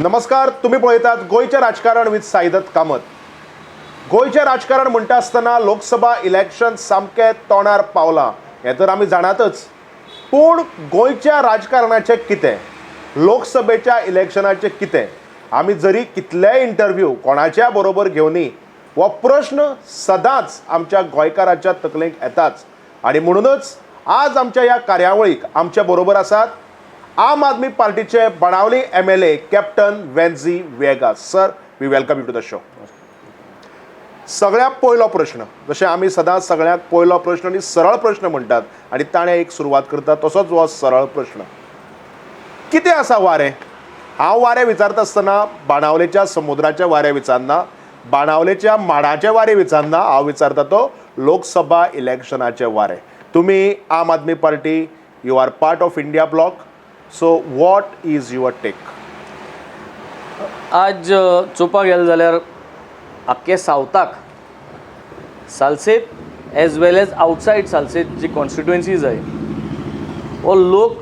नमस्कार, तुम्ही पळयतात गोंयचें राजकारण विथ साईदत्त कामत. गोंयचें राजकारण म्हणटा आसतना लोकसभा इलेक्शन सामकें तोंडार पावलां हें तर आमी जाणातच, पूण गोंयच्या राजकारणाचें कितें, लोकसभेच्या इलेक्शनाचें कितें? आमी जरी कितलेय इंटरव्यू कोणाच्या बरोबर घेवनी, हो प्रश्न सदांच आमच्या गोंयकाराच्या तकलेक येताच. आनी म्हणूनच आज आमच्या ह्या कार्यावळीक आमच्या बरोबर आसात आम आदमी पार्टीचे Benaulim MLA captain वेन्झी Vegas. Sir, we welcome you to the show. सगळ्यात पयलो प्रश्न, जशें आमी सदांच सगळ्यांत पयलो प्रश्न आनी सरळ प्रश्न म्हणटात आनी ताणें एक सुरवात करता, तसोच हो सरळ प्रश्न. कितें आसा वारें? हांव वारें विचारता आसतना बाणावलेच्या समुद्राचें वारें विचारना, बाणावलेच्या माडाचें वारें विचारना. हांव विचारता तो लोकसभा इलेक्शनाचें वारें. तुमी आम Aadmi party, you are part of India bloc, so what is your take? आज चोवपाक गेले जाल्यार आख्खे सावथाक, Salcete as well as outside Salcete ji constituencies आहाय, हो लोक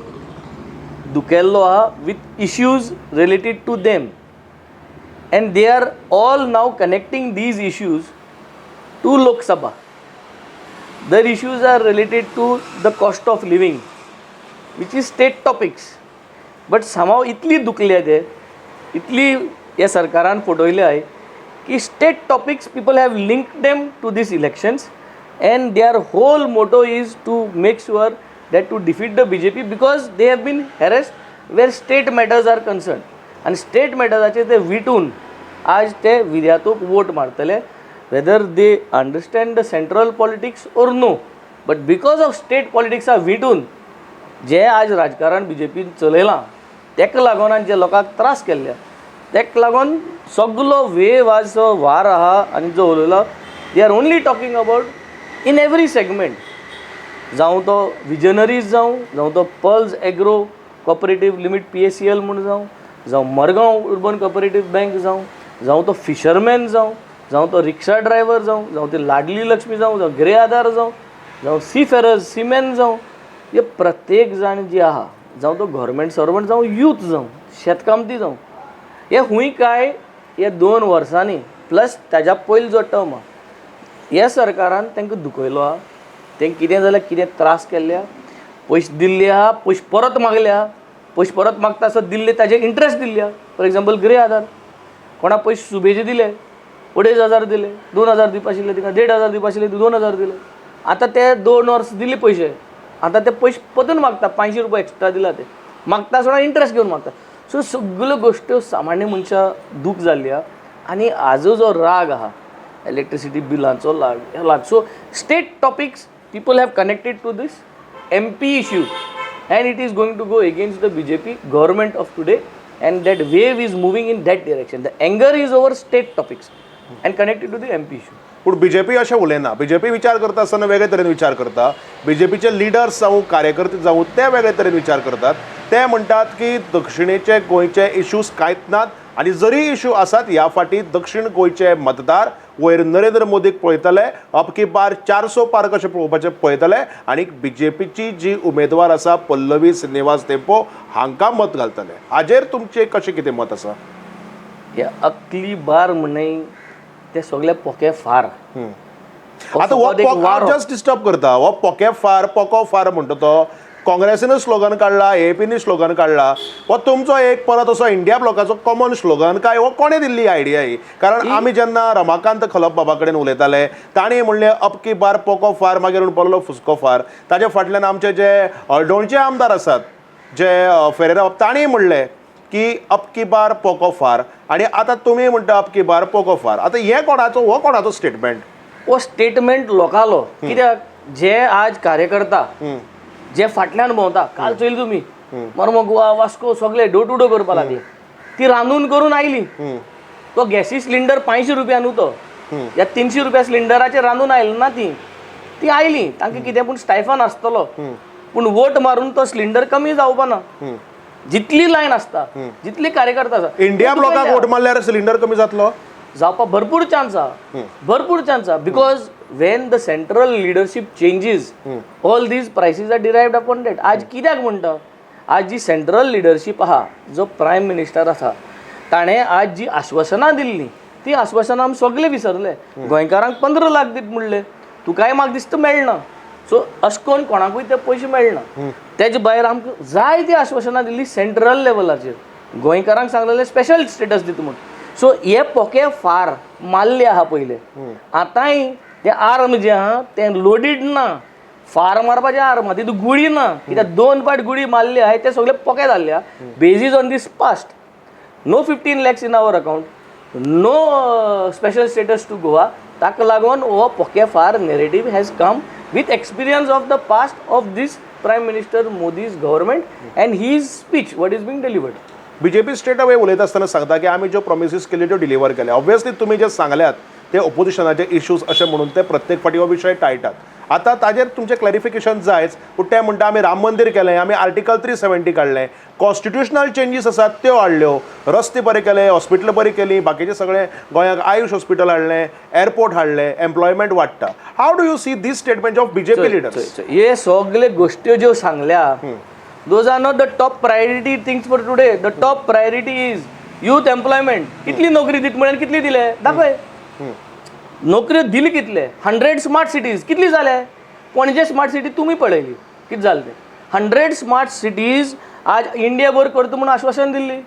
दुखेल्लो आहा with issues related to them, and they are all now connecting these issues to Lok Sabha. Their issues are related to the cost of living, which is state topics, but somehow इतली दुखले ते, इतली ह्या सरकारान फटयले आहे की state topics, people have link them to this elections, and their whole motto is to make sure that to defeat the BJP, because they have been harassed where state matters are concern. आनी state मॅटर्साचेर ते विटून आज ते विद्यातूक vote मारतले, whether they understand the central politics or no, but because of state पॉलिटिक्सा विटून जे आज राजकारण बीजेपीन चलयलां, तेका लागून आनी जे लोकांक त्रास केल्ले, तेका लागून सगलो वेव आज जो वार आहा आनी जो उलयलो, they are only talking about in every segment, जावं तो विजनरीज जावं, जावं तो pearls agro cooperative limit PACL म्हूण जावं, जावं मडगांव अर्बन कॉपरेटीव बँक जावं, जावं तो फिशरमॅन जावं, जावं तो रिक्षा ड्रायव्हर जावं, जावं ती लाडली लक्ष्मी जावं, जावं गृह आधार जावं, जावं सी फेरर्स सीमॅन जावं, हे प्रत्येक जाण जी आहा, जावं तो गव्हर्मेंट सर्वंट जावं, यूथ जावं, शेतकामती जावं, हे खूंय काय हे 2 वर्सांनी प्लस ताज्या पयलो जो टर्म आहा, ह्या सरकारान तांकां दुखयलो आहा. तेंकां कितें जाल्यार कितें त्रास केल्ले आहा, पयशे दिल्ले आहा, पयशे परत मागले आहा, पयशे परत मागता आसत दिल्ले ताजे इंट्रस्ट दिल्ले आहा. फॉर एग्जाम्पल, गृह आधार, कोणा पयशे सुबेचे दिले, 2500 दिले, 2000 दिवपा आशिल्ले तिका, 1500 दिवपा आशिल्ले, 2000 दिले. आतां ते 2 वर्स दिले पयशे, आतां ते पयशे परतून मागता. 500 रुपया एक्स्ट्रा दिला, ते मागता आसतना इंट्रस्ट घेवन मागता. सो सगल्यो गोश्ट्यो सामान्य मनशां दूख जाल्ली आहा आनी आजो जो राग आहा, इलेक्ट्रिसिटी बिलांचो लाग, हे लाग. So state topics people have connected to this MP issue, and it is going to go against the BJP government of today, and that wave is moving in that direction. The anger is over state topics and connected to the MP issue. पूण BJP अशें उलयना. BJP विचार करता आसतना वेगळे तरेन विचार करता. बीजेपीचे लिडर्स जावं, कार्यकर्ते जावं, ते वेगळे तरेन विचार करतात. ते म्हणटात की दक्षिणेचे गोंयचे इश्यूज कांयच नात आनी जरी इश्यू आसात, ह्या फाटी दक्षिण गोंयचे मतदार वयर नरेंद्र मोदीक पळयतले, अब की बार 400 पार कशें पळोवपाचें पळयतले आनी बीजेपीची जी उमेदवार आसा पल्लवी श्रीनिवास धेंपो हांकां मत घालतले. हाजेर तुमचें कशें कितें मत आसा? हे अकली बार म्हणय, ते सगळे पोके फार. आतां हो फकत एक वारो. जस्ट डिस्टर्ब करता. हो पोके फार, पोको फार म्हणटा तो काँग्रेसीनूच स्लोगन काडला, एएपीनी स्लोगन काडला. हो तुमचो एक परत असो इंडिया ब्लॉकाचो कॉमन स्लोगन काय हो कोणें दिल्ली आयडिया ही? कारण आमी जेन्ना रमाकांत खलप बाबा कडेन उलयताले, तांणी म्हणलें अब की बार पोको फार, मागीर म्हणपाक फुसको फार. ताजे फाटल्यान आमचे जे हळदोणचे आमदार आसात, जे फेरेरा, तांणी म्हणलें की अब की बार पोको फार आनी आतां तुमी म्हणटा अब की बार पोको फार. आतां हें कोणाचो, हो कोणाचो स्टेटमेंट? हो स्टेटमेंट लोकांलो, कित्याक जे आज कार्यकर्ता जे फाटल्यान भोंवता, काल चोयली तुमी मर्म गोवा, वास्को सगळे डोर टू डोर करपाक लागले. ती रांदून करून आयली. तो गॅसी सिलिंडर 500 रुपया न्हू तो, ह्या 300 रुपया सिलिंडराचेर रांदून आयलो ना. ती ती आयली, तांकां कितें पूण स्टायफन आसतलो, पूण वोट मारून तो सिलिंडर कमी जावपा ना. जितली लायन आसता, जितली कार्यकर्ता आसा, इंडिया ब्लॉकाक वोट मारल्यार सिलिंडर कमी जातलो? जावपाक भरपूर चान्स आहा, भरपूर चान्स आहा, because when the central leadership changes, all these prices are derived upon that. आज कित्याक म्हणटा, आज जी सेंट्रल लिडरशीप आहा, जो प्रायम मिनिस्टर आसा, ताणें आज जी आश्वासनां दिल्लीं ती आश्वासनां आमी सगळे विसरले. गोंयकारांक 15 लाख दीत म्हणले, तुकाय म्हाका दिसता मेळना. सो अशें करून कोणाकूय ते पयशे मेळना. तेजे भायर आमकां जायतीं आश्वासनां दिल्ली सेंट्रल लेवलाचेर, गोंयकारांक सांगलेलें स्पेशल स्टेटस दिता म्हूण. सो हे पोके फार मारले आहा पयले. आतांय ते आर्म जे आहा ते लोडीड ना. फार मारपाचें आर्म आहा, तितून गुळी ना, कित्याक दोन पाट गुळी मारली आहाय, ते सगळे पोके जाल्ले आहा. Basis on this past, no 15 lakhs in our account, no special status to Goa. ताका लागून हो पोके फार narrative has come with experience of the past of this Prime Minister Modi's government and his speech, what is being delivered. BJP straight away उलयता आसतना सांगता की आमी ज्यो प्रोमिसीस केल्यो त्यो डिलिव्हर केल्या. ऑब्वियसली तुमी जे सांगल्यात ते ओपोजिशनाचे इश्यूज अशें म्हणून ते प्रत्येक फावटी हो विशय टाळटात. आतां ताजेर तुमचें क्लॅरिफिकेशन जायच. पूण ते म्हणटा, आमी राम मंदीर केलें, आमी आर्टिकल 370 काडलें, कॉन्स्टिट्युशनल चेंजीस आसात त्यो हाडल्यो, रस्ते बरे केले, हॉस्पिटलां बरी केलीं, बाकीचे सगळे गोंयाक आयुश हॉस्पिटल हाडलें, एअरपोर्ट हाडलें, एम्प्लॉयमेंट वाडटा. How do you see this statement of BJP leaders? हे सगळे गोश्ट्यो ज्यो सांगल्या, those are not the top priority things for today. The top priority is youth employment. कितली नोकरी दित म्हणून कितली दिले दाखय. नोकऱ्यो दिली कितले? 100 स्मार्ट सिटीज कितली जाले? पणजे स्मार्ट सिटी तुमी पळयली कितें जालें तें. 100 स्मार्ट सिटीज आज इंडिया भर करता म्हूण आश्वासन दिल्ली.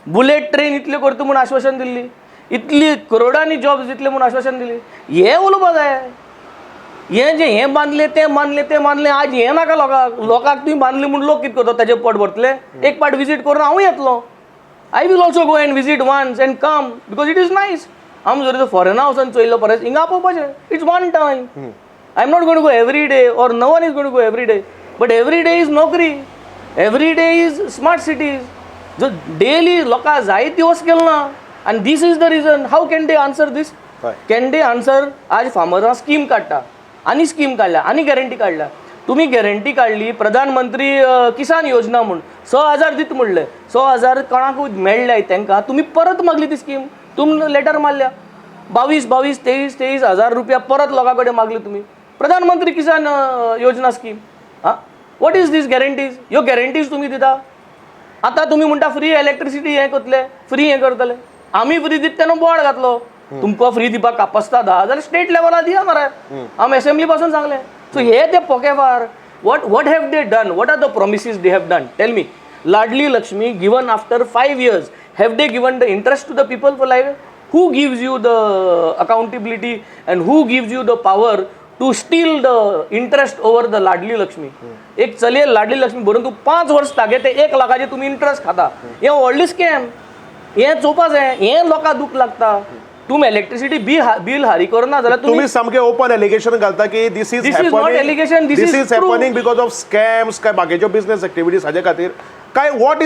बुलेट ट्रेन इतल्यो करता म्हूण आश्वासन दिल्ली. इतली करोडांनी जॉब्स दितले म्हूण आश्वासन दिली. हें उलोवपा जाय. हें जें हें बांदलें, तें बांदलें, तें बांदलें, आज हें नाका लोकांक. लोकांक तुवें बांदलें म्हूण लोक कितें करता? ताजें पोट भरतले? एक पाट विजीट करून हांवूय येतलो. I will also go and visit once and come because it is nice. हांव जर फॉरेना वचून चोयलो परत हिंगा पळोवपाचें. It's one time. I am not going to go every day or no one is going to go every day, but every day is नोकरी, every day is smart cities. जो daily लोकां जाय दिवस केलो ना आनी this is the reason. How can they answer this? हय. Can they answer? आज फार्मरां स्कीम काडटा आनी स्कीम काडल्या आनी गॅरंटी काडल्या. तुमी गॅरंटी काडली प्रधानमंत्री किसान योजना म्हूण, 6,000 दित म्हणले. 6,000 कोणाकूय मेळ्ळे तांकां? तुमी परत मागली ती स्कीम. तुमी लेटर मारल्या, 22 22, 23 23 हजार रुपया परत लोकां कडेन मागले तुमी. प्रधानमंत्री किसान योजना स्कीम. आं, what is these guarantees? ह्यो गॅरंटीज तुमी दिता. आतां तुमी म्हणटा फ्री इलेक्ट्रिसिटी हें करतले, फ्री हें करतले. आमी फ्री दित तेन्ना बोवाळ घातलो. तुमकां फ्री दिवपाक कापसता धा जाल्यार स्टेट लेवलार दिया मरे. आमी एसेंब्ली पासून सांगलें. सो हे ते पोकेफार. What have they done? What are the promises they have done? Tell me. Ladli Lakshmi given after 5 years. Have they given the interest to the people for life? Who gives you the accountability and who gives you the power to steal the interest over the Ladli Lakshmi? एक चलये लाडली लक्ष्मी भरून तूं 5 वर्स तागे ते 1 लाखाचे तुमी interest खाता. हें व्हडलें स्कॅम. हें चोवपा जाय. हें लोकांक दूख लागता. तुमी इलेक्ट्रिसिटी बील हारी करना जाल्यार तुमी तुम्ही सामके ओपन एलिगेशन घालता की this is This is not allegation, this this is is true. Happening because of scams काय बाकीच्यो बिझनेस एक्टिविटीज हाजे खातीर काय what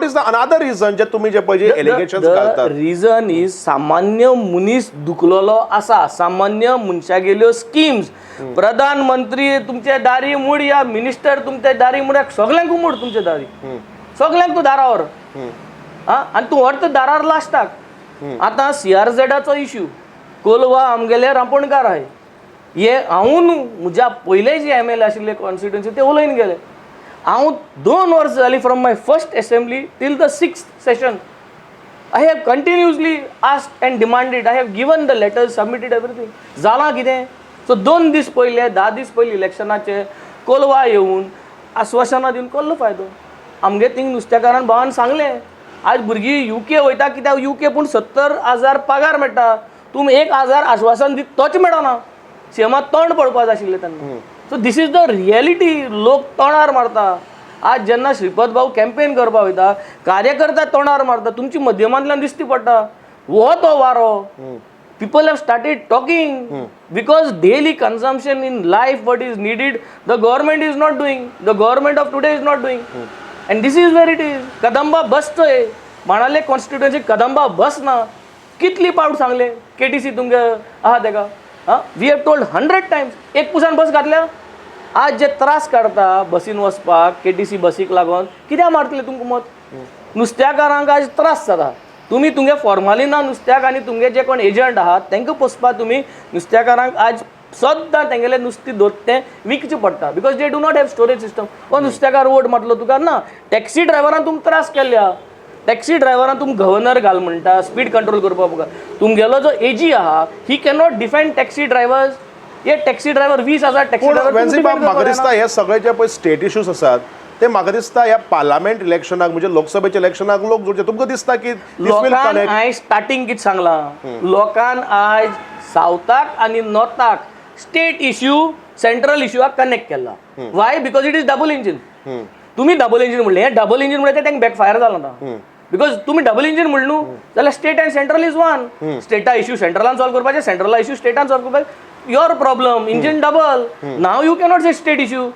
is the another reason जे तुम्ही जे पळय एलिगेशन घालतात? रिजन is सामान्य मनीस दुखलेलो आसा. सामान्य मनशागेल्यो स्किम्स, प्रधानमंत्री तुमचे दारी मुड या मिनिस्टर तुमच्या दारी मुड, सगल्यांक मोड तुमच्या दारी, सगल्यांक तूं दारावर आं आनी तूं व्हरता दारार लास्टाक. आतां सीआरझेडाचो इश्यू, कोलवा आमगेले रांपोणकार आहाय. हे हांव न्हू, म्हज्या पयले जे एमएलए आशिल्ले कॉन्स्टिट्युएन्सी ते उलयन गेले. हांव 2 वर्सां जालीं, from my first assembly till the sixth session, I have continuously asked and demanded. I have given the letters, submitted everything. जालां कितें? सो 2 दीस पयले, 10 दीस पयलीं इलेक्शनाचे कोलवा येवन आस्वासनां दिवन कसलो फायदो? आमगे थिंग नुस्तेकारान भावान सांगलें, आज भुरगीं युके वयता कित्याक? युके पूण 70,000 पगार मेळटा. तुमी 1,000 आश्वासन दित तोच मेळना. सीएमा तोंड पळोवपा जाय आशिल्लें तेन्ना. So this is the reality. लोक तोंडार मारता. आज जेन्ना श्रीपद भाऊ कॅम्पेन करपाक वयता, कार्यकर्ता तोंडार मारता. तुमची मध्यमांतल्यान दिश्टी पडटा हो तो वारो. People have started talking because daily consumption in life, what is needed, the government is not doing. The government of today is not doing and this is where it is. Kadamba बस चोय, Benaulim constituency Kadamba बस ना. कितली पावट सांगले KTC तुमगे आहा तेका. आं, we have told 100 times. एक पुसान बस घातल्या. आज जे त्रास काडटा बसीन वचपाक केटीसी बसीक लागून, कित्याक मारतले तुमकां मत? नुस्त्याकारांक आज त्रास जाता. तुमी तुमगे फॉर्मालिना नुस्त्याक आनी तुमगे जे कोण एजंट आहात तांकां पोसपा. तुमी नुस्त्याकारांक आज सद्दां तेंगेलें नुस्तें दवरता तें विकचें पडटा because they do not have storage system. हो नुस्त्याकार वोट मारलो तुका ना. टॅक्सी ड्रायव्हरान तुमकां त्रास केल्ले आहा. टॅक्सी ड्रायव्हरान तुम गव्हर्नर घाल म्हणटा, स्पीड कंट्रोल करपाक. तुमगेलो जो एजी आहा, he cannot defend taxi drivers. हे टॅक्सी ड्रायव्हर 20,000 टॅक्सी पूण वेन्सी बाब, म्हाका ड्रायव्हर. दिसता हे सगळे जे पळय स्टेट इश्यूज आसात ते म्हाका दिसता ह्या पार्लामेंट इलेक्शनाक, म्हणजे लोकसभेच्या इलेक्शनाक लोक जोडचे. तुमकां दिसता की this will लोकांक कनेक्ट? हांवें स्टार्टींग कितें सांगलां, लोकान आयज सावथाक आनी नॉर्थाक स्टेट इश्यू सेंट्रल इश्यूआक कनेक्ट केला. Why? Because it is double engine. तुमी डबल इंजीन म्हणलें, हें डबल इंजीन म्हणलें तें तांकां बॅकफायर जालां आतां, because तुमी डबल इंजीन म्हणलें न्हू जाल्यार state and central is one. स्टेटा issue सेंट्रलान सॉल्व करपाचें, सेंट्रला इश्यू स्टेटान सॉल्व करपाचें. Your problem engine double. Now you cannot say state issue.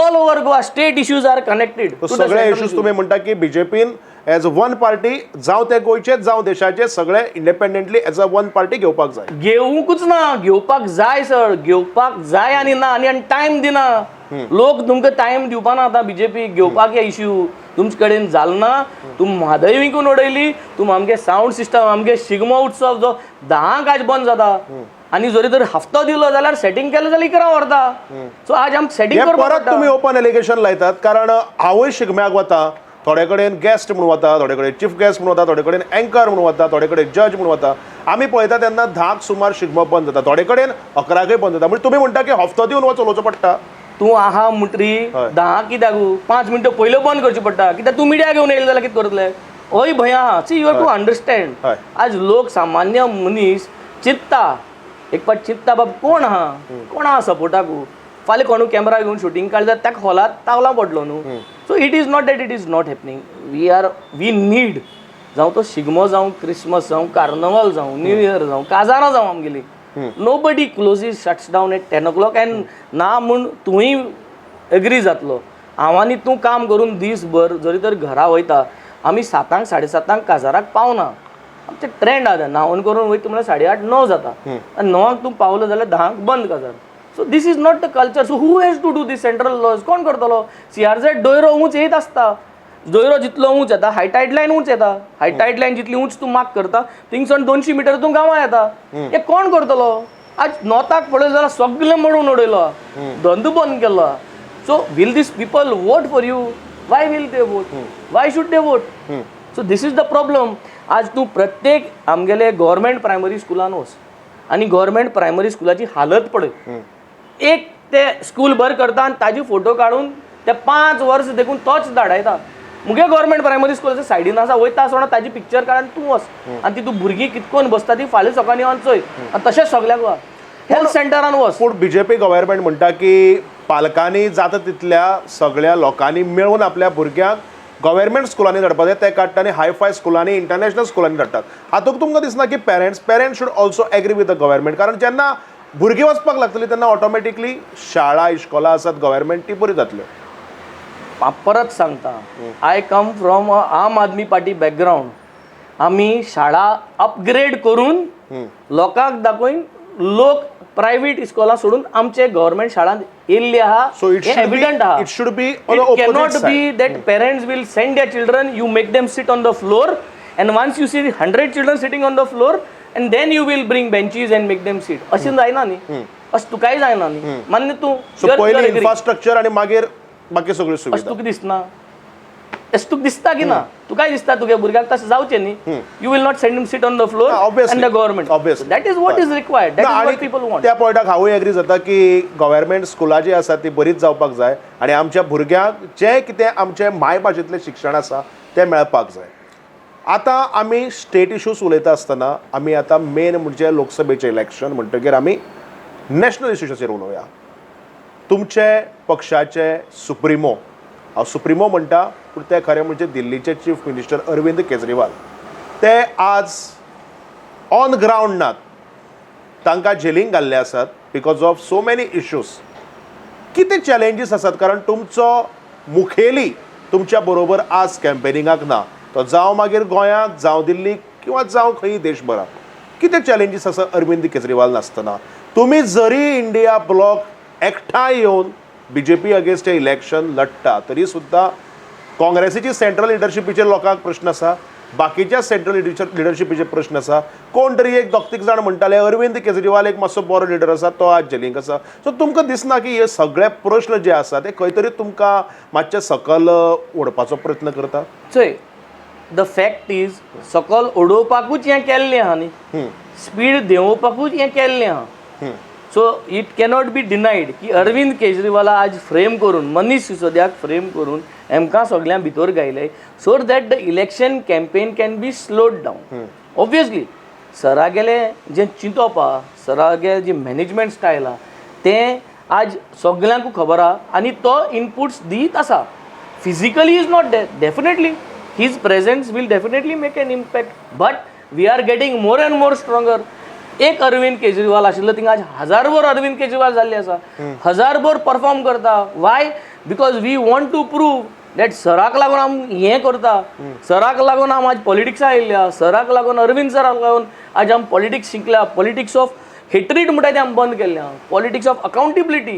All over Goa state issues are connected. सगळे इश्यूज तुमी म्हणटा की बीजेपीन एज वन पार्टी, जावं ते गोंयचे जावं देशाचे, सगळे independently as a one party घेवपाक जाय. घेवंकूच ना, घेवपाक जाय सर, घेवपाक जाय. आनी ना आनी टायम दिना लोक तुमकां. टायम दिवपा ना आतां बीजेपी घेवपाक. हे इश्यू तुमचे कडेन जाल ना. तुम म्हादय विकून उडयली. तुम आमगे सावंड सिस्टम, आमगे शिगमो उत्सव जो 10क आज बंद जाता आनी जरी तर हफ्तो दिलो जाल्यार सेटिंग केलें जाल्यार 11 व्हरता. सो आज आम सेटिंग हे करपाक परत पडटा. तुमी ओपन एलिगेशन लायतात, कारण हांवूय शिगम्याक वता. थोडे कडेन गेस्ट म्हणून वता, थोडे कडेन चीफ गेस्ट म्हणून वता, थोडे कडेन एंकर म्हणून वता, थोडे कडेन जज म्हणून वता. आमी पळयता तेन्ना 10क सुमार शिगमो बंद जाता, थोडे कडेन 11कय बंद जाता. म्हणजे तुमी म्हणटा की हफ्तो दिवन हो चलोवचो पडटा. तूं आहा म्हणटरी 10 कित्याक, 5 मिनटां पयल्यो बंद करची पडटा, कित्याक तूं मिडिया घेवन येयले जाल्यार कितें करतले? होय भंय आहा. See, you have to understand. आज लोक, सामान्य मनीस चिंत्ता, एक पाट चिंत्ता, बाब कोण आहा, कोण आहा सपोर्टाकू? फाल्यां कोणू कॅमेरा घेवन शुटींग काडले जाल्यार ताका खोलात तावला पडलो न्हू. So it is not that it is not happening. We need, जावं तो शिगमो जावं, क्रिसमस जावं, कार्नवल जावं, न्यू इयर जावं, काजारां जावं आमगेली, nobody closes, shuts down at 10 o'clock. And ना म्हूण तुंय एग्री जातलो, हांव आनी तूं काम करून दीसभर जरी तर घरा वयता, आमी 7ांक 7:30 काजाराक पावना. आमचें ट्रेंड आहा, न्हांवन करून वयता म्हणल्यार 8:30 9 जाता आनी 9क तूं पावलो जाल्यार 10क बंद काजार. So this is not the culture. So who has to do this central laws? कोण करतलो? सीआरझेड दोयरो ऊंच येयत आसता. दोयरो जितलो ऊंच येता, हाय टायड लायन ऊंच येता. हाय टायड लायन जितली ऊंच तूं मार्क करता, थिंगसून 200 मिटर तूं गांवां येता. हे कोण करतलो? आज नॉर्थाक पळयलो जाल्यार सगळें मोडून उडयलो, धंदो बंद केलो. So will this people vote for you? Why will they vote? Why should they vote? So this is the problem. आज तूं प्रत्येक आमगेले गव्हर्मेंट प्रायमरी स्कुलान वच आनी गव्हर्मेंट प्रायमरी स्कुलाची हालत पळय. एक ते स्कूल बर करता आनी ताजी फोटो काडून ते 5 वर्स देखून तोच धाडायता. मुगे गव्हर्मेंट प्रायमरी स्कुलाच्या सायडीन आसा, वयता आसतना ताजी पिक्चर काड आनी तूं वच आनी तितून भुरगीं कितकोन बसता ती फाल्यां सकाळीं येवन चोय. आनी तशेंच सगल्याक आहा. हेल्थ सेंटरान वच. पूण बीजेपी गव्हर्मेंट म्हणटा की पालकांनी जाता तितल्या सगळ्या लोकांनी मेळून आपल्या भुरग्यांक गव्हर्मेंट स्कुलांनी धाडपाक जाय. ते काडटा आनी हाय फाय स्कुलांनी, इंटरनॅशनल स्कुलांनी धाडटात. हातूंत तुमकां दिसना की parents should also agree with the government? कारण जेन्ना भुरगीं वचपाक लागतलीं तेन्ना ऑटोमॅटिकली शाळा इश्कोलां आसात गव्हर्मेंट ती बरी जातल्यो. हांव परत सांगता, I come from a Aam Aadmi Party background. आमी शाळा अपग्रेड करून लोकांक दाखोवन लोक प्रायव्हेट इस्कॉलां सोडून आमचे गव्हर्मेंट शाळांत येयल्ली आहा. So it hey evident आहा. It should be on It cannot opposite. be that parents will send their children, you make them sit on the floor, and once you see 100 children sitting on the floor, and then you will bring benches and make them sit. अशें जायना न्ही, अशें तुकाय जायना न्ही, मान्य तूं? So पयलीं इन्फ्रास्ट्रक्चर आनी मागीर बाकी सगळ्यो अशें सुविधा. तुका दिसना? अशें तुका दिसता की ना? तुकाय दिसता तुगे भुरग्याक तशें जावचें न्ही. You will not send him sit on the floor. Obviously. And the government, Obviously. That is what is required, that is what people want. त्या पॉयंटाक हांवूय एग्री जाता की गव्हर्मेंट स्कुलां जी आसा ती बरीच जावपाक जाय आनी आमच्या भुरग्यांक जें कितें आमचें मायभाशेंतलें शिक्षण आसा तें मेळपाक जाय. आतां आमी स्टेट इश्यूज उलयता आसतना आमी आतां मेन म्हणजे लोकसभेचें इलेक्शन म्हणटगीर आमी नॅशनल इश्यूजाचेर उलोवया. तुमचे पक्षाचे सुप्रिमो, हांव सुप्रिमो म्हणटा पूण ते खरें म्हणजे दिल्लीचे चीफ मिनिस्टर अरविंद केजरीवाल, ते आज ऑन ग्रावंड नात. तांकां जेलीन घाल्ले आसात because of so many issues. कितें चॅलेंजीस आसात? कारण तुमचो मुखेली तुमच्या बरोबर आज कॅम्पेनिंगाक ना, तो जावं मागीर गोंयांत, जावं दिल्लीक किंवा जावं खंय देशभरात. कितें चॅलेंजीस आसा अरविंद केजरीवाल नासतना? तुमी जरी इंडिया ब्लॉक एकठांय येवन बीजेपी अगेन्स्ट हें इलेक्शन लढटा तरी सुद्दां काँग्रेसीची सेंट्रल लिडरशिपीचेर लोकांक प्रश्न आसा, बाकीच्या सेंट्रल लिडरशिपीचे प्रश्न आसा. कोण तरी एक दोग तीग जाण म्हणटाले अरविंद केजरीवाल एक मातसो बरो लिडर आसा, तो आज जेलींक आसा. सो तुमकां दिसना की हे सगळे प्रश्न जे आसा ते खंय तरी तुमकां मातशे सकल ओडपाचो प्रयत्न करता? चोय. The fact is सकल उडोवपाकूच हें केल्लें आहा न्ही, स्पीड देंवोवपाकूच हें केल्लें आहा. So it cannot be denied की अरविंद केजरीवाला आज फ्रेम करून, मनीष सिसोदियाक फ्रेम करून हेमकां सगळ्यां भितर घायले so that the election campaign can be slowed down. Obviously सरागेले जें चिंतप आहा, सरागे जी मॅनेजमेंट स्टायल आहा, तें आज सगल्यांकू खबर आहा आनी तो इनपुट्स दीत आसा. Physically is not there, definitely his presence will definitely make an impact, but we are getting more and more stronger. एक अरविंद केजरीवाल आशिल्लो थिंगा आज हजारभर अरविंद केजरीवाल जाल्ले आसा, हजारभर परफॉर्म करता. Why? Because we want to prove that सराक लागून आम हें करता, सराक लागून आम आज पॉलिटिक्सा आयिल्ल्या, सराक लागून, अरविंद सराक लागून आज आम पॉलिटिक्स शिकल्या. पॉलिटिक्स ऑफ हेट्रीड म्हणटा तें आमी बंद केल्लें आहा. Politics of accountability,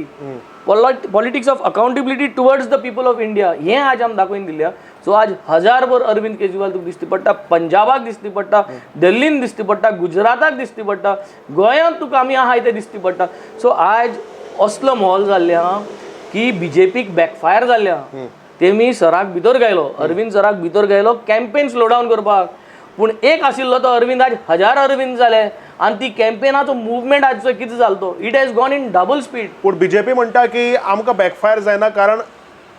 politics of accountability towards the people of India हें आज आमी दाखोवन दिल्लें. सो आज हजारभर अरविंद केजरीवाल तुका दिश्टी पडटा, पंजाबाक दिश्टी पडटा, दिल्लीन दिश्टी पडटा, गुजराताक दिश्टी पडटा, गोंयांत तुका आमी आहाय ते दिश्टी पडटा. सो आज असलो माहोल जाल्ले आहा की बीजेपीक बॅकफायर जाल्ले आहा. तेमी सराक भितर घायलो, अरविंद सराक भितर घायलो कॅम्पेन स्लो डावन करपाक. पूण एक आशिल्लो तो अरविंद आज हजार अरविंद जाले आनी ती कॅम्पेनाचो मुवमेंट आजचो कितें जालो तो it has gone in double speed. पूण बीजेपी म्हणटा की आमकां बॅकफायर जायना, कारण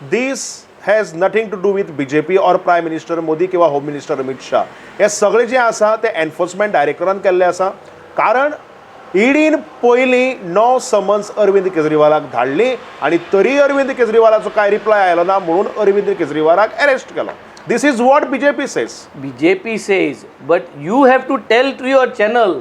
this has nothing to do with BJP or Prime Minister Modi किंवा होम मिनिस्टर अमित शाह. हे सगळें जें आसा तें एनफोर्समेंट डायरेक्टरान केल्लें आसा, कारण ईडीन पयलीं 9 समन्स अरविंद केजरीवालाक धाडली आनी तरी अरविंद केजरीवालाचो कांय रिप्लाय आयलो ना, म्हणून अरविंद केजरीवालाक अरेस्ट केलो. This is what BJP says. BJP says, but you have to tell to your channel,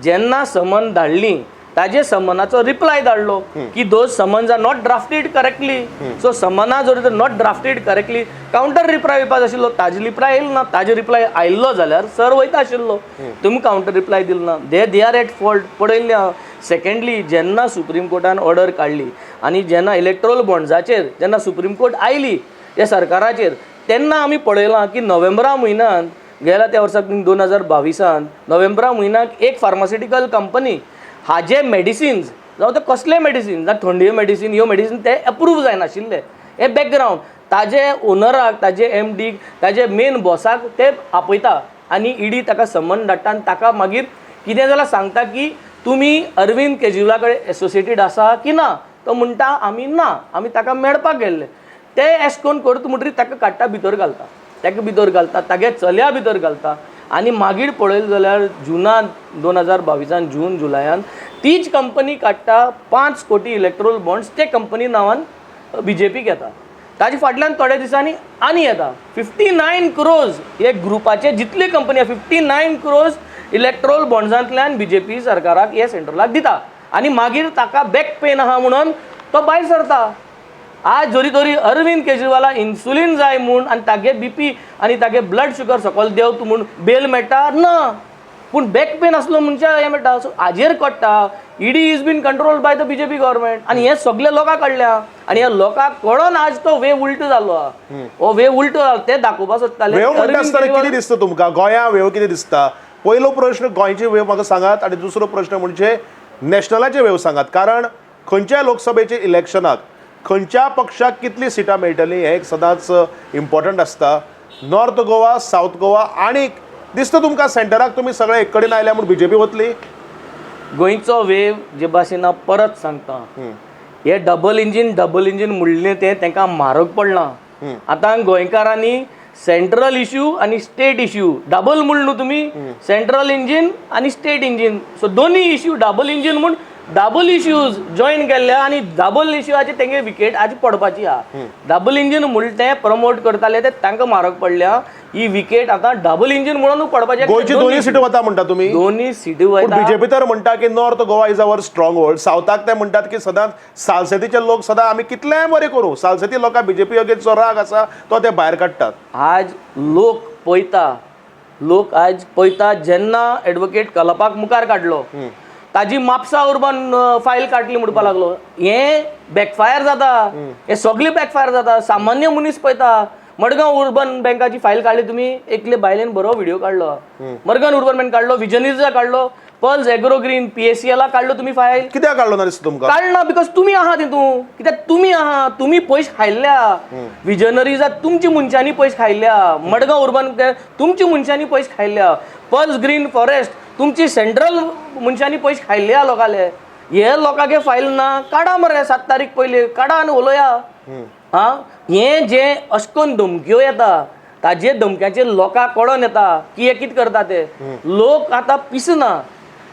जेन्ना समन धाडली ताजे समनाचो रिप्लाय धाडलो की those summons are not drafted correctly. So समना जर not drafted correctly, counter reply येवपाक आशिल्लो, ताजे रिप्लाय येयलो ना. ताजे रिप्लाय आयिल्लो जाल्यार सर वयता आशिल्लो. तुमी कावंटर रिप्लाय दिलो ना, they are at fault पळयल्लें आहा. सेकंडली, जेन्ना सुप्रीम कोर्टान ऑर्डर काडली आनी जेन्ना इलेक्ट्रोल बॉन्ड्साचेर जेन्ना सुप्रीम कोर्ट आयली त्या सरकाराचेर, तेन्ना आमी पळयलां की नोव्हेंबरा म्हयन्यांत गेल्या त्या वर्साक 2022 नोव्हेंबरा म्हयन्याक एक फार्मास्युटिकल कंपनी हाजे मेडिसिन्स, जावं ते कसले मेडिसीन, जावं थंडी मेडिसीन, ह्यो मेडिसीन ते एप्रूव जायनाशिल्ले. हे बॅकग्रावंड ताजे ओनराक, ताजे एमडीक, ताजे मेन बॉसाक ते आपयता आनी ईडी ताका समन धाडटा आनी ताका मागीर कितें जाल्यार सांगता की तुमी अरविंद केजरीवाला कडेन एसोसिएटेड आसा की ना. तो म्हणटा आमी ना, आमी ताका मेळपाक गेल्ले. ते एश कोन करता म्हणटरीर ताका काडटा, भितर घालता, ताका भितर घालता, तागे चल्या भितर घालता. आनी मागीर पळयलें जाल्यार जुनान 2022 जून जुलयान तीच कंपनी काडटा 5 कोटी इलेक्ट्रोल बॉन्ड्स, ते कंपनी नांवान बीजेपीक येता. ताजे फाटल्यान थोड्या दिसांनी आनी येता 59 क्रोर्स. हे ग्रुपाचे जितले कंपनी आहा, 59 क्रोर्स इलेक्ट्रोल बॉन्ड्सांतल्यान बीजेपी सरकाराक हे सेंट्रलाक दिता आनी मागीर ताका बॅक पेन आहा म्हणून तो भायर सरता. आज जरी तरी अरविंद केजरीवाला इन्सुलीन जाय म्हूण आनी तागे बीपी आनी तागे ब्लड शुगर सकयल देंवता म्हूण बेल मेळटा ना, पूण बॅक पेन आसलो मनशाक हें मेळटा. सो हाजेर कळटा ED is been controlled by the BJP government. आनी हें सगळें लोकांक कळ्ळ्या आनी ह्या लोकांक कळोन आज तो वेव उल्टो जालो आहा. हो वेव उल्टो जालो ते दाखोवपाक सोदताले. वेव म्हणटा अरविंद आसतना केजरीवाल कितें दिसता तुमकां गोंया वेव कितें दिसता? पयलो प्रश्न गोंयचे वेव म्हाका सांगात आनी दुसरो प्रश्न म्हणजे नॅशनलाचे वेव सांगात, कारण खंयच्याय लोकसभेचे इलेक्शनाक खंयच्या पक्षाक कितली सिटां मेळटली हें एक सदांच इम्पॉर्टंट आसता. नॉर्थ गोवा, सावथ गोवा आनी दिसता तुमकां सेंटराक तुमी सगळे एक कडेन आयल्या म्हूण बीजेपी वतली? गोंयचो वेव जे भाशेन हांव परत सांगता, हे डबल इंजीन डबल इंजीन म्हणलें तें तांकां म्हारग पडलां. आतां गोंयकारांनी सेंट्रल इश्यू आनी स्टेट इश्यू डबल म्हण न्हू तुमी, सेंट्रल इंजीन आनी स्टेट इंजीन, सो दोनूय इश्यू डबल इंजीन म्हूण डबल इश्यूज जॉयन केल्ले आनी डबल इश्यूआचे तेंगे विकेट आज पडपाची आहा. डबल इंजीन म्हणटा तें प्रमोट करताले ते तांकां म्हारग पडल्या ही विकेट. आतां डबल इंजीन म्हणून पडपाची. गोंयची दोनूय सिटी वता म्हणटा तुमी? दोनूय सिटी पूण वयता. बीजेपी तर म्हणटा की North Goa is our stronghold. सावथाक ते म्हणटात की सदांच सालसेतीचे लोक सदां आमी कितलेय बरें करूं, सालसेती लोकांक बीजेपी अगेन्स्ट जो राग आसा तो ते भायर काडटात. आज लोक पळयता, लोक आज पळयता. जेन्ना एडवोकेट कलपाक मुखार काडलो, ताजी म्हापसा उर्बन फायल काडली म्हणपा लागलो, हें बॅकफायर जाता, हें सगळें बॅकफायर जाता. सामान्य मनीस पळयता. मडगांव उर्बन बँकाची फायल काडली तुमी, एकले बायलेन बरो व्हिडिओ काडलो. मडगांव उर्बन बँक काडलो, विजनिजा काडलो. पर्ल्स एग्रो ग्रीन पीएसीएला काडलो तुमी फायल? कित्याक काडलो ना दिसता तुमकां? काडना because तुमी आहा तितून. कित्याक तुमी आहा, तुमी पयशे खायल्ल्या. विजनरीजात तुमची मनशांनी पयशे खायल्ल्या. मडगांव उर्बन तुमची मनशांनी पयशे खायल्ल्या. पर्ल्स ग्रीन फॉरेस्ट तुमची सेंट्रल मनशांनी पयशे खायल्ले लोकांले. हे लोकांगे फायल ना? काडा मरे, 7 तारीख पयली काडा आनी उलोया. आं, हें जें अशें करून धमक्यो येता, ताजे धमक्याचेर लोकांक कळोन येता की हे कितें करता ते. लोक आतां पिसना.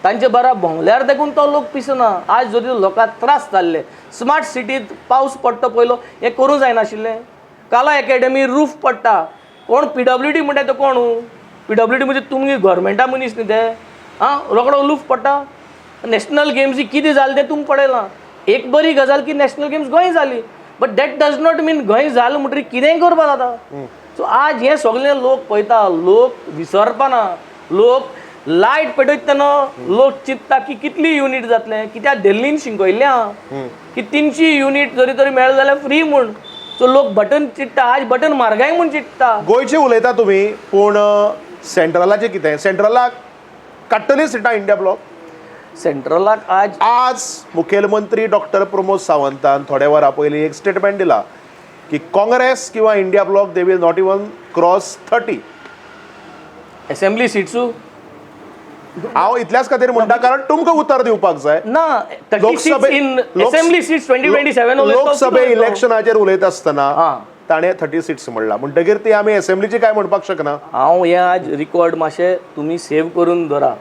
तांचे बरा भोंवल्यार देखून तो लोक पिसना. आज जरी लोकांक त्रास जाल्ले, स्मार्ट सिटींत पावस पडटा पयलो, हें करूंक जायनाशिल्लें? काला एकेडमी रूफ पडटा, कोण पीडब्ल्यूडी म्हणटा तो कोण? पीडब्ल्यूडी म्हणजे तुमी गोवोरमेंटा मनीस न्ही ते. आं, रोकडो रूफ पडटा. नॅशनल गेम्स कितें जालें तें तुमी पळयलां. एक बरी गजाल की नॅशनल गेम्स गोंय जाली, but that does not mean Goa जालें म्हणटकीर कितेंय करपा जाता. सो आज हें सगळें लोक पळयता. लोक विसरपाना. लोक लायट पेटयता तेन्ना लोक चिंतता की कितली युनीट जातलें, कित्याक दिल्लीन शिंकयल्लें आहा की 300 युनीट जरी तरी मेळ्ळें जाल्यार फ्री म्हूण. सो लोक बटन चिंत्ता, आज बटन म्हारगाय म्हूण चिंत्ता. गोंयचे उलयता तुमी, पूण सेंट्रलाचें कितें? सेंट्रलाक काडटली सिटां इंडिया ब्लॉक? सेंट्रलाक आज आज मुखेलमंत्री डॉक्टर प्रमोद सावंतान थोड्या वरां पयलीं एक स्टेटमेंट दिला की काँग्रेस किंवा India bloc, they will not even cross 30 assembly सिट्सू? हांव इतल्याच खातीर म्हणटा, कारण तुमकां उतर दिवपाक जाय. ना, 30 seats in assembly seats 2027? लोकसभे इलेक्शनाचेर उलयता आसतना हां. ताणें 30 सिट्स म्हणला, म्हणटगीर ती आमी एसेंब्लीची काय म्हणपाक शकना. हांव हें आज रिकॉर्ड मातशें तुमी सेव करून दवरा.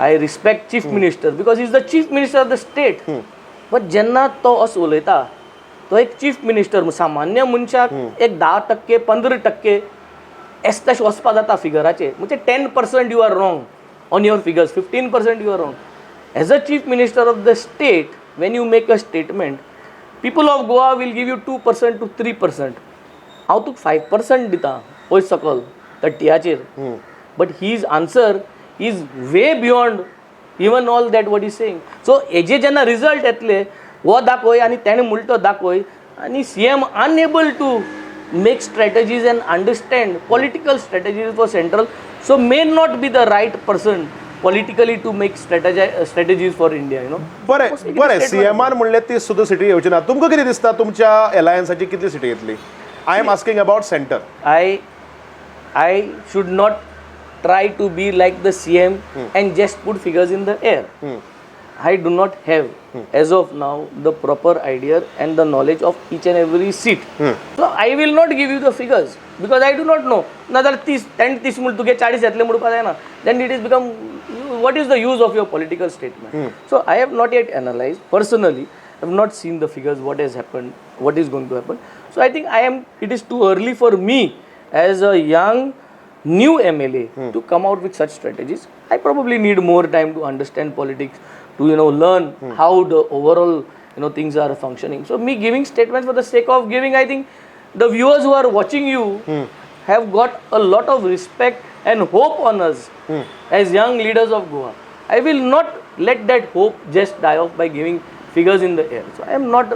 I respect chief minister because is the chief minister of the state, but जेन्ना तो असो उलयता, तो एक चीफ मिनिस्टर, सामान्य मनशाक एक 10%, 15% एस तशें वचपा जाता फिगराचे. म्हणजे 10% you are wrong on your figures, 15% you are wrong. As a chief minister of the state, when you make a statement, people of Goa will give you 2% to 3%. हांव तुका 5% दिता पळय सकल 30याचेर, but his answer is way beyond even all that what is saying. So हेजे जेन्ना result येतले, हो दाखय आनी तेणें म्हणटा तो दाखय आनी C M unable to make strategies and understand political strategies for central, so may not be the right person politically to make strategies for India. बरें बरें, सीएमान म्हणलें ती सुद्दां सिटी येवची ना. तुमकां कितें दिसता, तुमच्या एलायन्साची कितली सिटी येतली? I am asking about centre. I should not try to be like the CM and just put figures in the air. I do not have, as of now, the proper idea and the knowledge of each and every seat. So I will not give you the figures because I do not know. नाजाल्यार 30, तेणे 30 म्हण तुगे 40 येतले म्हणपाक जायना. Then it is become, what is the use of your political statement? So I have not yet analyzed personally. I have not seen the figures, what has happened, what is going to happen. So I think I am. It is too early for me as a young new MLA to come out with such strategies. I probably need more time to understand politics, to learn how the overall things are functioning. So me giving statements for the sake of giving, I think the viewers who are watching you have got a lot of respect and hope on us as young leaders of Goa. I will not let that hope just die off by giving figures in the air. So I am not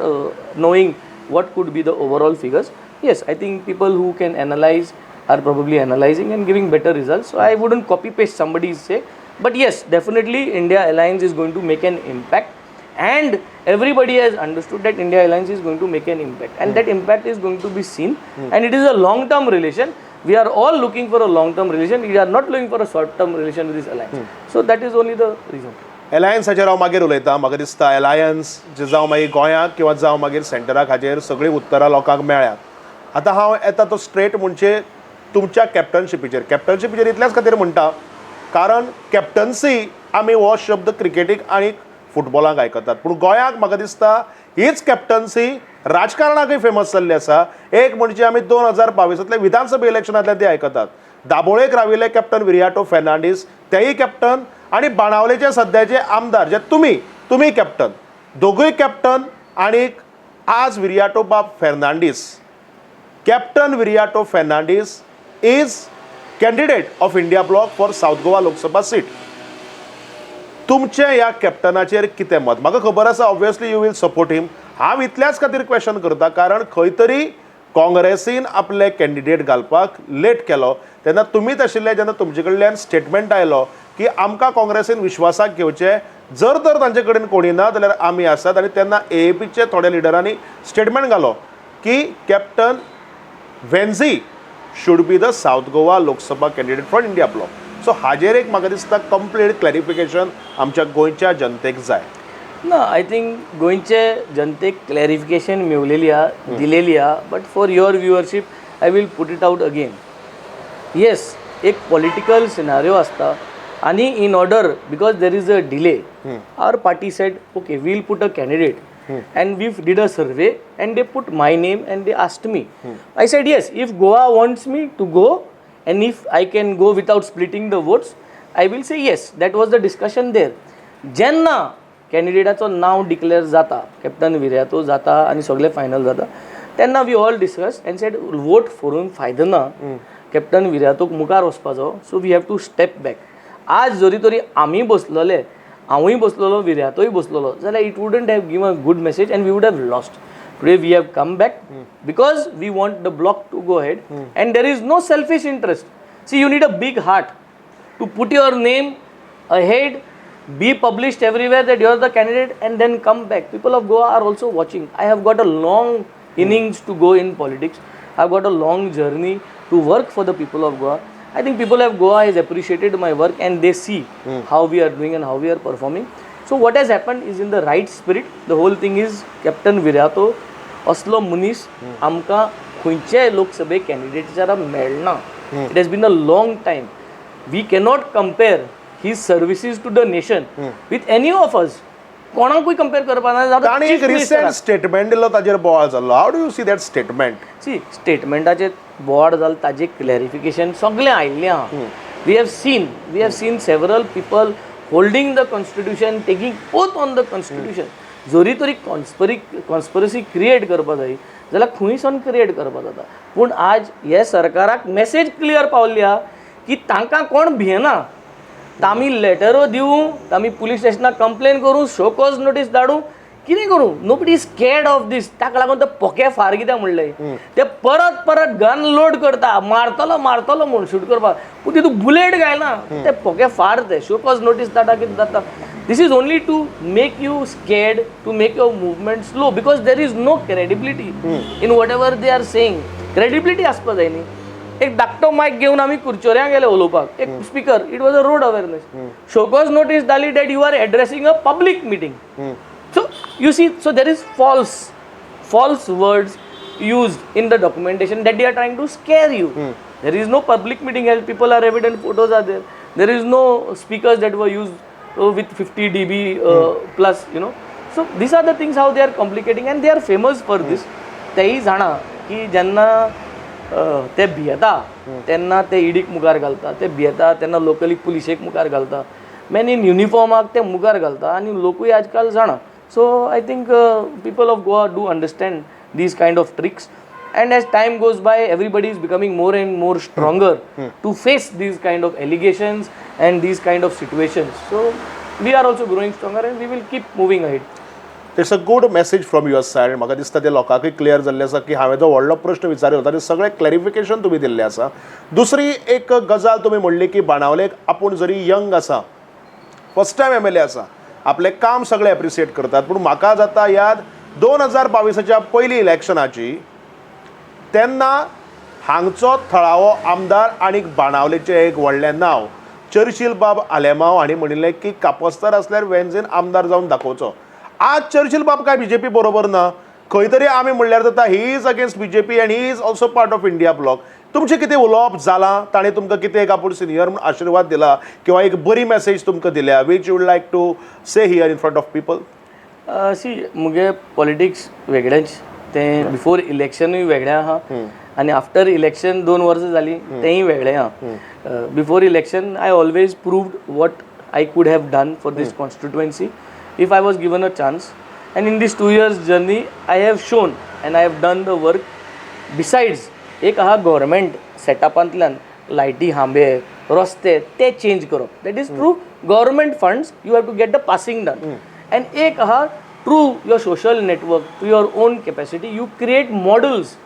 knowing what could be the overall figures. Yes, I think people who can analyze are probably analyzing and giving better results. So I wouldn't copy paste somebody's say. But yes, definitely India Alliance is going to make an impact, and everybody has understood that India Alliance is going to make an impact, and that impact is going to be seen, and it is a long term relation. We are all looking for a long term relation. We are not looking for a short term relation with this alliance. So that is only the reason. एलायन्साचेर हांव मागीर उलयतां. म्हाका दिसता alliance जे जावं मागीर गोंयांक किंवा जावं मागीर सेंटराक, हाजेर सगळीं उत्तरां लोकांक मेळ्ळ्यात. आतां हांव येता तो स्ट्रेट म्हणजे तुमच्या कॅप्टनशिपीचेर. कॅप्टनशिपीचेर इतल्याच खातीर म्हणटा, कारण कॅप्टन्सी आमी हो शब्द क्रिकेटीक आनी फुटबॉलाक आयकतात, पूण गोंयाक म्हाका दिसता हीच कॅप्टन्सी राजकारणाकूय फेमस जाल्ली आसा. एक म्हणजे आमी 2022तल्या विधानसभा इलेक्शनांतल्यान ती आयकतात. दाबोळेक राविल्ले कॅप्टन विरियाटो फेर्नांडीस, तेय कॅप्टन, आनी बाणावलेचे सद्याचे आमदार जे तुमी, तुमी कॅप्टन, दोगूय कॅप्टन. आनीक आज विरियाटो बाब Fernandes, Captain Viriato Fernandes is candidate of India Bloc for South Goa Lok Sabha seat. तुमचें ह्या कॅप्टनाचेर कितें मत? म्हाका खबर आसा, obviously you will support him. हांव इतल्याच खातीर क्वेश्चन करता, कारण खंय तरी काँग्रेसीन आपले कॅन्डिडेट घालपाक लेट केलो तेन्ना तुमीच आशिल्ले, जेन्ना तुमचे कडल्यान स्टेटमेंट आयलो की आमकां काँग्रेसीन विश्वासाक घेवचें, जर तर तांचे कडेन कोणी ना जाल्यार आमी आसात. आनी तेन्ना एएपीचे थोड्या लिडरांनी स्टेटमेंट घालो की Captain Venzy should be the South Goa Lok Sabha candidate for INDIA bloc. So हाजेर एक म्हाका दिसता कंप्लीट क्लॅरिफिकेशन आमच्या गोंयच्या जनतेक जाय. ना, I think गोंयचे जनतेक क्लॅरिफिकेशन मेवलेली आहा, दिलेली आहा, but for your viewership I will put it out again. Yes, एक पॉलिटिकल सिनारियो आसता आनी in order, because there is a delay, our party said okay, we'll put a candidate, and we did a survey and they put my name and they asked me. I said yes, if Goa wants me to go and if I can go without splitting the votes, I will say yes. That was the discussion there. जेन्ना कॅन्डिडेटाचो नांव declare जाता, captain Viriato जाता आनी सगळें final जाता, तेन्ना we all discuss and said vote फोडून फायदो ना, कॅप्टन विर्यातोक मुखार वचपाचो, so we have to step back. आज जरी तरी आमी बसलेले, हांवूय बसलेलो, विर्यातोय बसलेलो जाल्यार it wouldn't have give a good message and we would have lost. Today we have come back because we want the bloc to go ahead and there is no selfish interest. See, you need a big heart to put your name ahead, be published everywhere that you are the candidate, and then come back. People of Goa are also watching. I have got a long innings to go in politics. I've got a long journey to work for the people of Goa. I think people of Goa has appreciated my work and they see how we are doing and how we are performing. So what has happened is in the right spirit. The whole thing is Captain Viriato असलो मनीस आमकां खंयच्याय लोकसभे कॅन्डिडेटच्या मेळना. It has been a long time. We cannot compare his services to the nation with any of us. कोणाकूय compare करपा ना. ताणें एक रिसेंट स्टेटमेंट दिलो, ताजेर बोवाळ जाल्लो. How do you see that statement? See, स्टेटमेंटाचे बोवाळ जाल, ताजें क्लॅरिफिकेशन सगळें आयिल्लें आहा. We have seen several people holding the constitution, taking oath on the constitution. जरी तरी कॉन्स्परसी क्रिएट करपा जाय जाल्यार खंय सावन क्रिएट करपा जाता, पूण आज हे सरकाराक मॅसेज क्लियर पावल्ली आहा की तांकां कोण भियेना. तामी लेटरो दिवं, तामी पुलीस स्टेशनाक कंप्लेन करूं, शो कॉज नोटीस धाडूं, कितें करूं, nobody is scared of this. ताका लागून ते पोके फार कित्याक म्हणले, ते परत परत गन लोड करता, मारतलो मारतलो म्हूण शूट करपाक, पूण तितून बुलेट घायना. ते पोके फार, ते शो कॉज नोटीस धाडटा, कितें जाता. This is only to make you scared, to make your movement slow, because there is no credibility in whatever they are saying. Credibility आसपा जाय न्ही. एक धाकटो मायक घेवन आमी कुरचोऱ्यां गेले उलोवपाक, एक speaker. It was a road awareness. Show cause notice धाडली that you are addressing a public meeting. So you see, so there is false words used in the documentation that they are trying to scare you. There is no public meeting held. People are evident, photos are there. There is no speakers that were used with 50 dB plus. So these are the things how they are complicating, and they are famous for this. तेय जाणा की जेन्ना ते भियेता तेन्ना ते इडीक मुखार घालता, ते भियेता तेन्ना लोकली पुलिशेक मुखार घालता, मॅन इन युनिफॉर्माक ते मुखार घालता आनी लोकूय आजकाल जाणा. So I think people of Goa do understand these kind of tricks, and as time goes by, everybody is becoming more and more stronger to face these kind of allegations and these kind of situations. So we are also growing stronger and we will keep moving ahead. It's a good message from your side. म्हाका दिसता ते लोकांकूय clear जाल्लें आसा की हांवें जो व्हडलो प्रश्न विचारिल्लो ताजें सगळें क्लॅरिफिकेशन तुमी दिल्लें आसा. दुसरी एक गजाल तुमी म्हणली की बाणावलेक आपूण जरी यंग आसा, फर्स्ट टायम एमएलए आसा, आपलें काम सगळे एप्रिसिएट करतात, पूण म्हाका जाता याद 2022च्या पयलीं इलेक्शनाची. तेन्ना हांगचो थळावो आमदार आनी बाणावलेचें एक व्हडलें नांव चर्चिल बाब आलेमाव हांणी म्हणिल्लें की कापस्तार आसल्यार वेन्झीन आमदार जावन दाखोवचो. आज चर्चिल बाब काय बीजेपी बरोबर ना, खंय तरी आमी म्हणल्यार जाता he is against BJP and he is also part of INDIA bloc. तुमचें कितें उलोवप जालां? ताणें तुमकां कितें एक आपूण सिनियर म्हूण आशिर्वाद दिला किंवा एक बरी मॅसेज तुमकां दिल्या, which you would like to say here in front of people? See, मुगे पॉलिटिक्स वेगळेंच तें. बिफोर इलेक्शनूय वेगळें आहा आनी आफ्टर इलेक्शन 2 वर्सां जालीं तेंय वेगळें आहा. Before election I always proved what I could have done for this constituency if I was given a chance, and in this 2 years journey I have shown and I have done the work. Besides, एक आहा government सेटअपांतल्यान लायटी खांबे रस्ते ते change करप, that is through government funds you have to get the passing done, and एक आहा through your social network, to your own capacity, you create models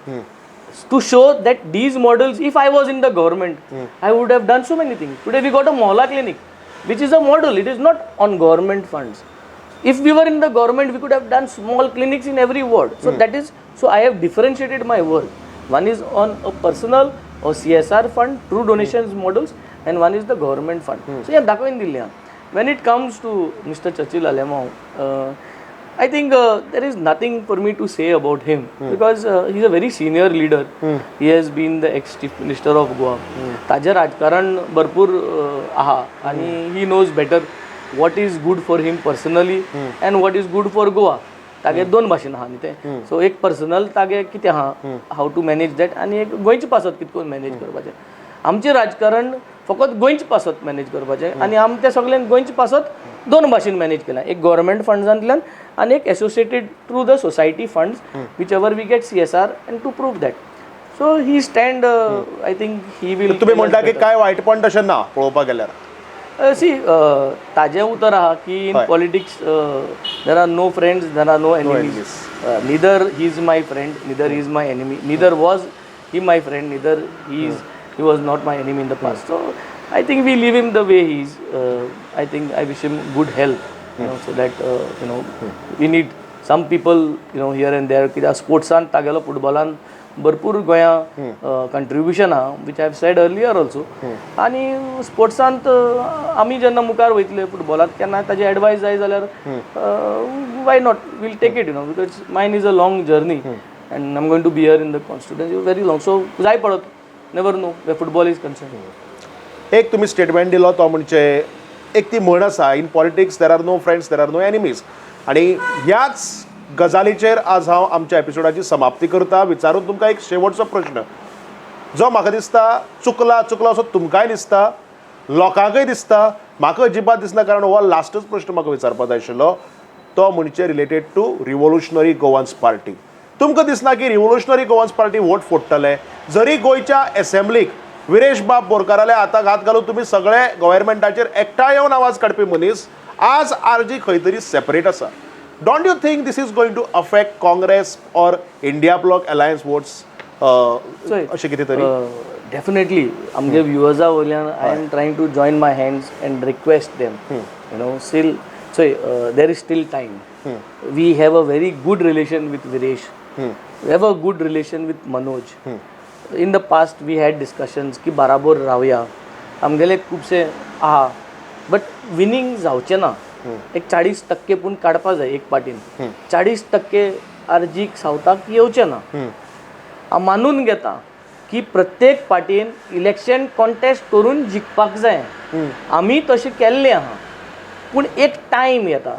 to show that these models, if I was in the government, I would have done so many things. Today we got a Mohalla clinic. which is a model. It is not on government funds. If we were in the government, we could have done small clinics in every ward. So that is, so I have differentiated my work. One is on a personal or CSR fund, true donations models, and one is the government fund. So हें दाखोवन दिल्लें आहा. When it comes to Mr. Churchill Alemao, I think there is nothing for me to say about him because he is a very senior leader. He has been the ex chief minister of Goa. ताजें राजकारण भरपूर आहा आनी he knows better what is good for him personally and what is good for Goa. तागे दोन भाशेन आहा न्ही तें. सो एक पर्सनल तागे कितें आहा, how to manage that, आनी एक गोंयचे पासत कितें करून मॅनेज करपाचें. आमचें राजकारण फकत गोंयचे पासत मॅनेज करपाचें आनी आमी तें सगळें गोंयचे पासत दोन भाशेन मॅनेज केलां, एक गव्हर्मेंट फंड्सांतल्यान आनी एक associated through the society funds, whichever we get CSR, and to prove that. So he stand, I think he will. तुमी म्हणटा की काय वायटपण तशें ना पळोवपाक गेल्यार? सी, ताजें उतर आहा की in politics there are no friends, there are no enemies. Neither he is my friend, neither is my enemy, neither was he my friend, neither he is he was not my enemy in the past. So I think we leave him the way he is. I think I wish him good health, so that we need some people here and there. कित्याक स्पोर्ट्सान तागेलो फुटबॉलान भरपूर गोंया contribution आहा, which I have said earlier also. आनी स्पोर्ट्सांत आमी जेन्ना मुखार वयतले फुटबॉलांत, केन्ना ताजी एडवायस जाय जाल्यार why not, we'll take it, because mine is a long journey and I am going to be here in the constituency very long. So जाय पडत, never know where football is concerned. एक तुमी statement दिलो तो म्हणजे एक ती म्हण आसा, in politics there are no friends, there are no enemies. आनी ह्याच गजालीचेर आज हांव आमच्या एपिसोडाची समाप्ती करता. विचारून तुमकां एक शेवटचो प्रश्न, जो म्हाका दिसता चुकला चुकला असो तुमकांय दिसता, लोकांकय दिसता, म्हाका अजिबात दिसना, कारण हो लास्टच प्रश्न म्हाका विचारपाक जाय आशिल्लो, तो म्हणजे related to Revolutionary Goans Party. तुमकां दिसना की रिव्होल्युशनरी गोवन्स पार्टी वोट फोडटले जरी गोंयच्या एसेंब्लीक विरेश बाब बोरकाराले हाताक हात घालून तुमी सगळे गव्हर्मेंटाचेर एकठांय येवन आवाज काडपी मनीस, आज आरजी खंय तरी सेपरेट आसा. Don't you think this is going to affect Congress or India bloc alliance votes अशें कितें तरी? डेफिनेटली. आमगे व्युअर्सा वयल्यान I am trying to join my hands and request them, still चोय, there is still time. We have a very good relation with Viresh, we have a good relation with Manoj. In the past we had discussions की बाराबोर रावया, आमगेले खुबशे आहा, but winning जावचें ना. एक 40% पूण काडपा जाय. एक पार्टीन 40% आरजीक सावथाक येवचें ना. हांव मानून घेता की प्रत्येक पार्टीन इलेक्शन कॉन्टेस्ट करून जिखपाक जाय. आमी तशें केल्लें आहा, पूण एक टायम येता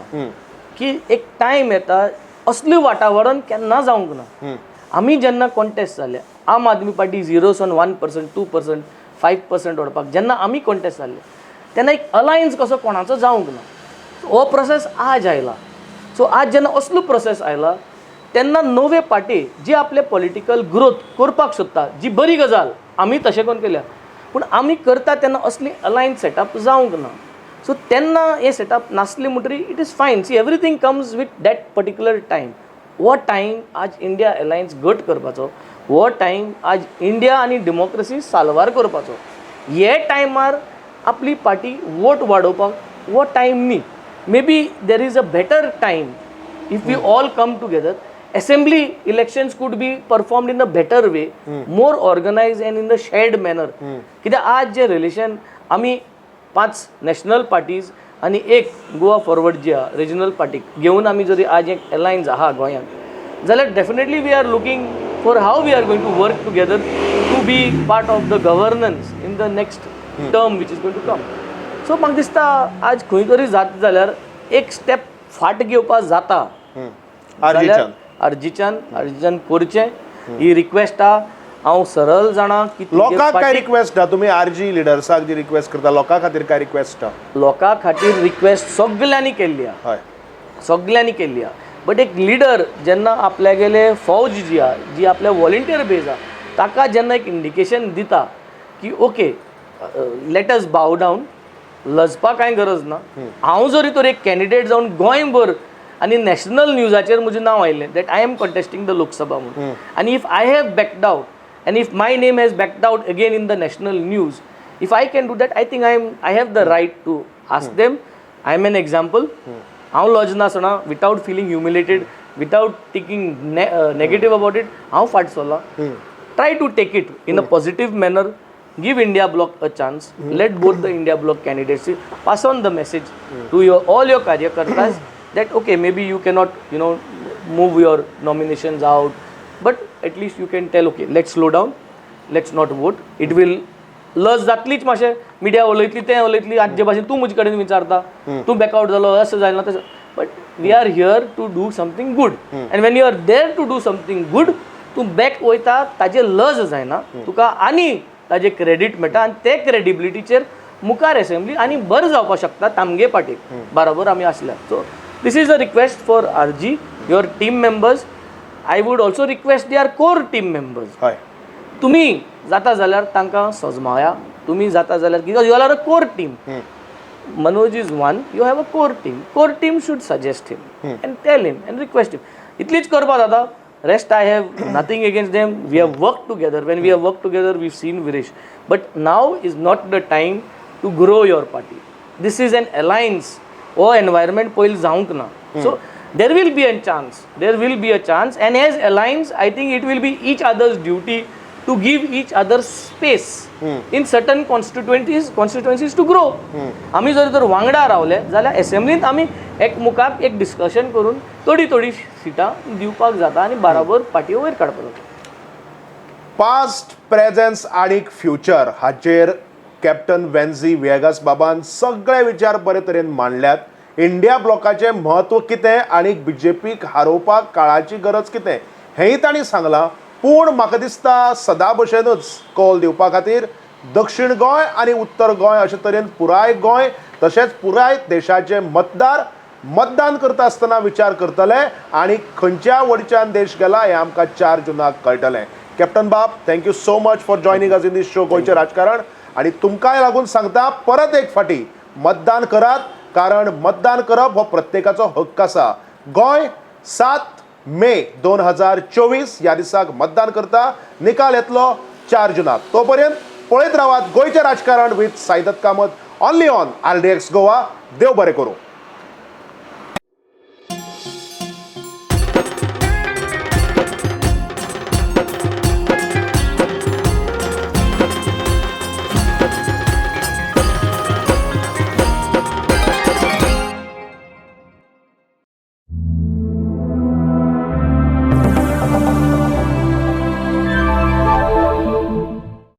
की एक टायम येता, असलें वातावरण केन्ना जावंक ना. आमी जेन्ना कॉन्टेस्ट जाले, आम आदमी पार्टी झिरो सून 1%, 2%, 5% व्हरपाक जेन्ना आमी कॉन्टेस्ट जाल्ले तेन्ना एक अलायन्स कसो कोणाचो जावंक ना. हो प्रोसेस आज आयला. सो आज जेन्ना असलो प्रोसेस आयला तेन्ना नवे पार्टी जी आपले पॉलिटिकल ग्रोथ करपाक सोदता, जी बरी गजाल, आमी तशें करून केल्या, पूण आमी करता तेन्ना असली अलायन्स सेटअप जावंक ना. सो तेन्ना हें सेटअप नासलें म्हणटरी it is fine. See, everything comes with that particular time. हो टायम आज इंडिया अलायन्स घट करपाचो, हो टायम आज इंडिया आनी डेमोक्रेसी साल्वार करपाचो. हे टायमार आपली पार्टी वोट वाडोवपाक हो टायम न्ही. Maybe there is a better time if we all come together. Assembly elections could be performed in a better way, more organized and in the shared manner. कित्याक आज जे relation आमी पांच national parties आनी एक Goa forward जी आहा regional पार्टीक घेवन आमी जरी आज एक अलायन्स आहा गोंयांत जाल्यार definitely we are looking for how we are going to work together to be part of the governance in the next term which is going to come. So म्हाका दिसता आज खंय तरी जाता जाल्यार एक स्टेप फाट घेवपाक जाता. आरजीच्यान. आरजीच्यान, आरजीच्यान करचें ही रिक्वेस्ट आहा. हांव सरळ जाणा की तुगे लोकांक काय पार्टी रिक्वेस्ट आहा? तुमी आरजी लिडर्साक जी रिक्वेस्ट करता, लोकां खातीर काय रिक्वेस्ट आहा? लोकां खातीर रिक्वेस्ट सगल्यांनी केल्ली आहा. सगल्यांनी केल्ली आहा, बट एक लिडर जेन्ना आपल्यागेले फौज जी आहा, जी आपल्या वॉलंटियर बेज आहा, ताका जेन्ना एक इंडिकेशन दिता की okay, let us bow down, लजपाक कांय गरज ना. हांव जरी तर एक कॅन्डिडेट जावन गोंयभर आनी नॅशनल न्यूजाचेर म्हजें नांव आयलें that I am contesting the Lok Sabha म्हणून, आनी if I have backed out and if my name has backed out again in the national news, if I can do that, I think I have the right to Ask them. I am an example. हांव लज नासतना, without feeling humiliated, without thinking negative about it, हांव फाट सरलां. Try to take it in a positive manner. Give India Bloc a chance. Let both the India Bloc candidates pass on the message to your all your कार्यकर्ताज that okay, maybe you cannot move your nominations out, but at least you can tell, okay, let's slow down, let's not vote. It will लज जातलीच मातशें, media उलयतली, तें उलयतली, आजचे भाशेन तूं म्हजे कडेन विचारता, तूं बॅकआवट जालो, अशें जायना तशें. But we are here to do something good, and when you are there to do something good, तूं बॅक वयता ताजें लज जायना तुका आनी ताजें क्रेडीट मेळटा आनी ते क्रेडिबिलिटीचेर मुखार एसेंब्ली आनी बरें जावपाक शकता तामगे पार्टी बरोबर आमी आसल्यार. So this is a request for RG, your team members. I would also request their core team members. तुम्ही जाता जाल्यार तांकां सजमाया. तुमी जाता जाल्यार, because you are a core team, Manoj is one, you have a core team. Core team should suggest him and tell him and request him. इतलीच करपा जाता. Rest I have nothing against them. We have worked together. When we have worked together, we seen Viresh. But now is not the time to grow your party. This is an alliance. हो environment पयलीं जावंक ना. So there will be a chance, there will be a chance, and as alliance, I think it will be each other's duty to give each other space in certain constituencies to grow. आमी जर तर वांगडा रावले जाल्यार एसेंब्लींत आमी एकमुखाक एक discussion करून थोडी थोडी सिटां दिवपाक जाता आनी बराबर पार्टी वयर काडपाक जाता. पास्ट, प्रेझेन्स आनी फ्युचर हाचेर कॅप्टन वेन्झी व्हिएगास बाबान सगळे विचार बरे तरेन मांडल्यात. इंडिया ब्लॉकाचें म्हत्व कितें आनी बीजेपीक हारोवपाक काळाची गरज कितें हेंय तांणी सांगलां. पूण म्हाका दिसता सदां भशेनूच कौल दिवपा खातीर दक्षिण गोंय आनी उत्तर गोंय अशे तरेन पुराय गोंय तशेंच पुराय देशाचे मतदार मतदान करता आसतना विचार करतले आनी खंयच्या वडच्यान देश गेला हें आमकां 4 जुनाक कळटलें. कॅप्टन बाब, thank you so much for joining us in this show गोंयचें राजकारण. आनी तुमकांय लागून सांगता, परत एक फाटी मतदान करात, कारण मतदान करप हो प्रत्येकाचो हक्क आसा. गोंय 7 मे 2024 ह्या दिसाक मतदान करता. निकाल येतलो 4 जुनाक. तो पर्यंत पळयत रावात गोंयचें राजकारण with Saidatt Kamat, only on RDX Goa. देव बरें करूं.